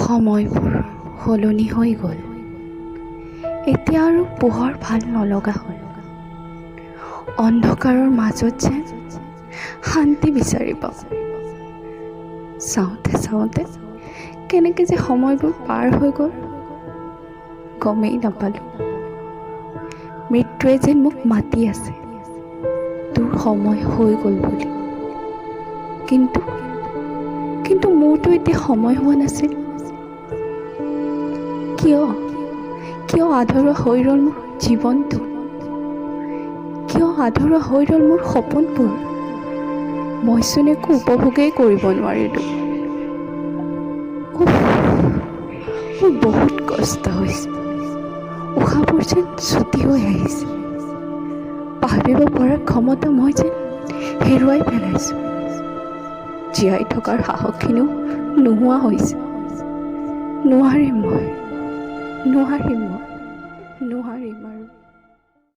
সময়বোৰ সলনি হৈ গ'ল। এতিয়া আৰু পোহৰ ভাল নলগা হ'ল। অন্ধকাৰৰ মাজত যেন শান্তি বিচাৰি পাওঁ। চাওঁতে চাওঁতে কেনেকৈ যে সময়বোৰ পাৰ হৈ গ'ল, গমেই নাপালোঁ। মৃত্যুৱে যেন মোক মাতি আছে, তোৰ সময় হৈ গ'ল বুলি। কিন্তু মোৰতো এতিয়া সময় হোৱা নাছিল। কিয়, কিয় আধৰুৱা হৈ ৰ'ল মোৰ জীৱনটো? কিয় আধৰুৱা হৈ ৰ'ল মোৰ সপোনবোৰ? মইচোন একো উপভোগেই কৰিব নোৱাৰিলোঁ। উফ, মোৰ বহুত কষ্ট হৈছে। উশাহবোৰ যেন চুটি হৈ আহিছে। ভাবিব পৰা ক্ষমতা মই যেন হেৰুৱাই পেলাইছোঁ। জীয়াই থকাৰ সাহসখিনিও নোহোৱা হৈছে। নোৱাৰিম মই, নোৱাৰিম মই, নোৱাৰিম আৰু।